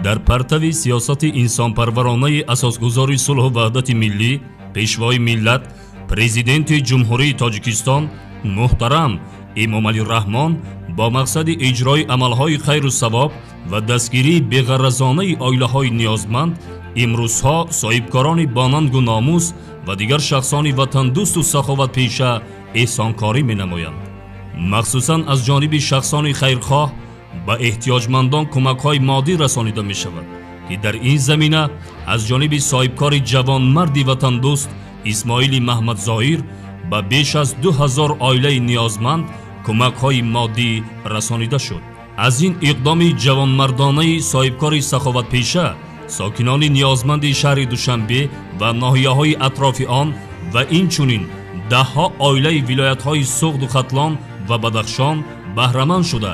Дар партави сиёсати инсонпарваронаи асосгузори сулҳу ваҳдати миллӣ, пешвои миллат, президенти Ҷумҳурии Тоҷикистон муҳтарам Эмомалӣ Раҳмон бо мақсади иҷрои амалҳои хайру савоб ва дастгирии беғаразонаи оилаҳои ниёзманд, имрӯзҳо соҳибкорони бонангу номус ва дигар шахсони ватандӯсту саховатпеша эҳсонкорӣ менамоянд. Махсусан аз ҷониби шахсони хайрхоҳ ба эҳтиёҷмандон кӯмакҳои моддӣ расонида мешавад, ки дар ин замина аз ҷониби соҳибкори ҷавонмарди ватандӯст Исмоили Маҳмадзоир ба беш аз 2000 оилаи ниёзманд кӯмакҳои моддӣ расонида шуд. Аз ин иқдоми ҷавонмардонаи соҳибкори саховатпеша сокинони ниёзманди шаҳри Душанбе ва ноҳияҳои атрофи он ва инчунин даҳҳо оилаи вилоятҳои Суғду Хатлон ва Бадахшон баҳраманд шуда,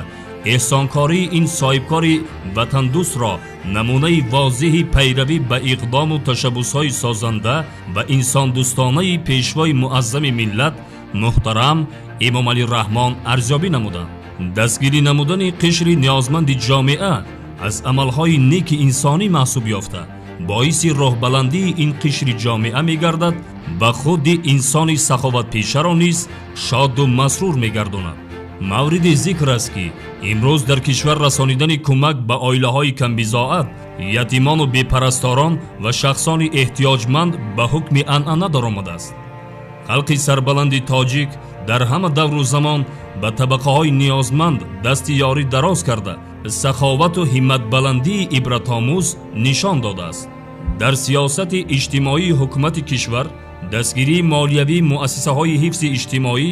эҳсонкории ин соҳибкори ватандӯстро намунаи возеҳи пайравӣ ба иқдому ташаббусҳои созанда ва инсондӯстонаи пешвои муаззами миллат муҳтарам Эмомалӣ Раҳмон арзёбӣ намуданд. Дастгирӣ намудани қишри ниёзманди ҷомеа аз амалҳои неки инсонӣ маҳсуб ёфта, боиси роҳбаландии ин қишри ҷомеа мегардад ва худи инсони саховатпешаро низ шоду масрур мегардонад. Мавриди зикр аст, ки имрӯз дар кишвар расонидани кӯмак ба оилаҳои камбизоат, ятимону бепарасторон ва шахсони эҳтиёҷманд ба ҳукми анъана даромадааст. Халқи сарбаланди тоҷик дар ҳама давру замон ба табақаҳои ниёзманд дасти ёрӣ дароз карда, саховату ҳимматбаландии ибратомӯз нишон додааст. Дар сиёсати иҷтимоии ҳукумати кишвар дастгирии молиявии муассисаҳои ҳифзи иҷтимоӣ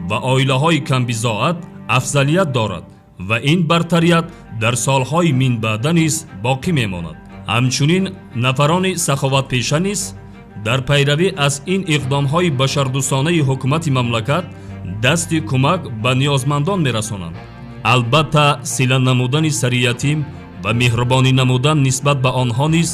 ва оилаҳои камбизоат афзалият дорад ва ин бартарият дар солҳои минбаъда низ боқӣ мемонад. Ҳамчунин нафарони саховатпеша низ дар пайравӣ аз ин иқдомҳои башардӯстонаи ҳукумати мамлакат дасти кӯмак ба ниёзмандон мерасонанд. Албатта, сила намудани сари ятим ва меҳрубонӣ намудан нисбат ба онҳо низ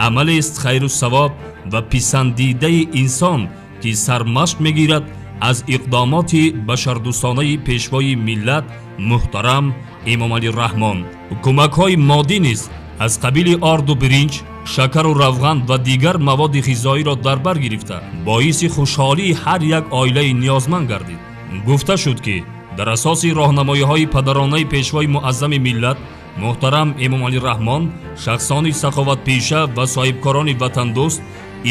амалест хайру савоб ва писандидаи инсон, ки сармашқ мегирад аз иқдомоти башардӯстонаи пешвои миллат муҳтарам Эмомалӣ Раҳмон. Кӯмакҳои моддӣ низ аз қабили орду биринҷ, шакару равған ва дигар маводи ғизоиро дар бар гирифта, боиси хушҳолии ҳар як оилаи ниёзманд гардид. Гуфта шуд, ки дар асоси роҳнамоиҳои падаронаи пешвои муаззами миллат муҳтарам Эмомалӣ Раҳмон, шахсони саховатпеша ва соҳибкорони ватандӯст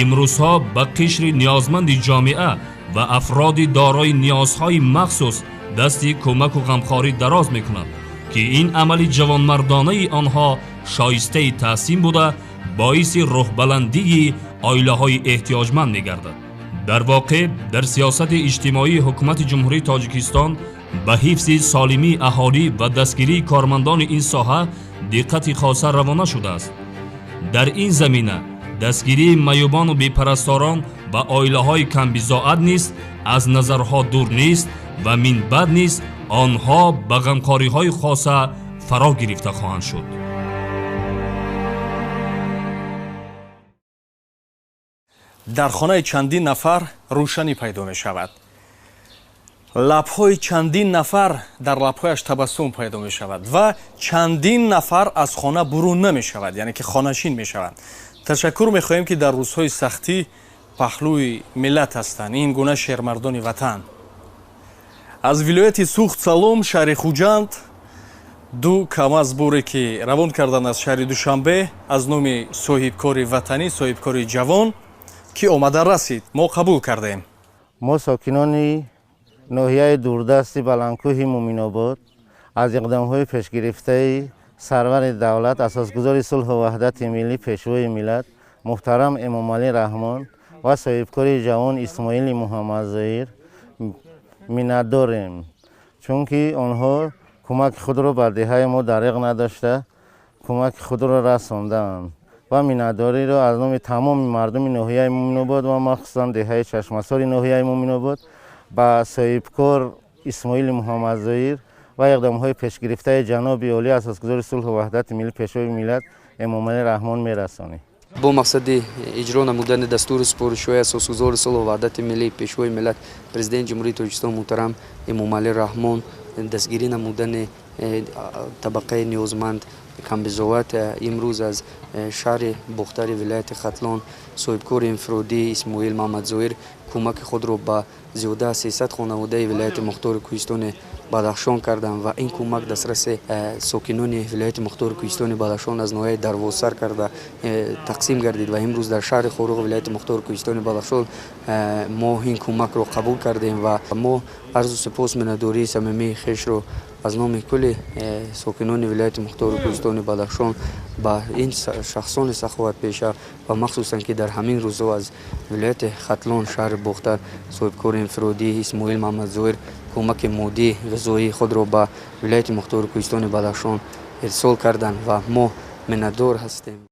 имрӯзҳо ба қишри ниёзманди ҷомеа ва афроди дорои ниёзҳои махсус дасти кӯмаку ғамхорӣ дароз мекунанд, ки ин амали ҷавонмардонаи онҳо шоистаи таҳсин буда, боиси рӯҳбаландии оилаҳои эҳтиёҷманд мегардад. Дар воқеъ, дар сиёсати иҷтимоии ҳукумати Ҷумҳурии Тоҷикистон ба ҳифзи солимии аҳолӣ ва дастгирии кормандони ин соҳа диққати хоса равона шудааст. Дар ин замина дастгирии маъюбону бепарасторон ва оилаҳои камбизоат низ аз назарҳо дур нест ва минбаъд низ онҳо ба ғамхориҳои хоса фаро гирифта хоҳанд шуд. Дар хонаи чандин нафар рӯшанӣ пайдо мешавад, лабҳои чандин нафар дар лабҳояш табассум пайдо мешавад ва чандин нафар аз хона бурун намешавад, яъне ки хонашин мешаванд. Ташаккур мехоҳем, ки дар рӯзҳои сахтӣ паҳлӯи миллат ҳастанд ин гуна шермардони ватан. Аз вилояти Суғд салом, шаҳри Хуҷанд. Ду КамАЗ боре, ки равон карданд аз шаҳри Душанбе аз номи соҳибкори ватанӣ, соҳибкори ҷавон, ки омада расид, мо қабул кардем. Мо, сокинони ноҳияи дурдасти баландкӯҳи Муминобод, аз иқдомҳои пешгирифтаи сарвари давлат, асосгузори сулҳу ваҳдати миллӣ, пешвои миллат муҳтарам Эмомалӣ Раҳмон ва соҳибкори ҷавон Исмоили Муҳаммадзоир миннатдорем, чунки онҳо кӯмаки худро ба деҳаи мо дариқ надошта, кӯмаки худро расондаанд ва миннатдориро аз номи тамоми мардуми ноҳияи Муминобод ва махсусан деҳаи Чашмасори ноҳияи Муминобод ба соҳибкор Исмоили Муҳаммадзоир ва иқдомҳои пешгирифтаи ҷаноби олӣ, асосгузори сулҳу ваҳдати миллӣ, пешвои миллат Эмомалӣ Раҳмон мерасонем. Бо мақсади иҷро намудани дастуру супоришҳои асосгузори сулҳу ваҳдати миллӣ, пешвои миллат, президенти Ҷумҳурии Тоҷикистон муҳтарам Эмомалӣ Раҳмон, дастгирӣ намудани Табақаи ниёзманд, камбизоат. Имрӯз аз шаҳри Бохтари вилояти Хатлон соҳибкори инфиродӣ Исмоил Маҳмадзоир кӯмаки худро ба зиёда аз 300 хонаводаи вилояти мухтори кӯҳистони Бадахшон карданд ва ин кӯмак дастраси сокинони вилояти мухтори кӯҳистони Бадахшон аз ноҳияи Дарвозсар карда тақсим гардид. Ва имрӯз дар шаҳри Хоруғ, вилояти мухтори кӯҳистони Бадахшон, мо ин кӯмакро қабул кардем ва мо арзу сипос, миннатдории самимии хешро аз номи кулли сокинони вилояти мухтори кӯҳистони Бадахшон ба ин шахсони саховатпеша ва махсусан ки дар ҳамин рӯзҳо аз вилояти Хатлон, шаҳри Бохтар, соҳибкори инфиродӣ Исмоил Маҳмадзоир кӯмаки моддӣ, ғизоии худро ба вилояти мухтори кӯҳистони Бадахшон ирсол карданд ва мо миннатдор ҳастем.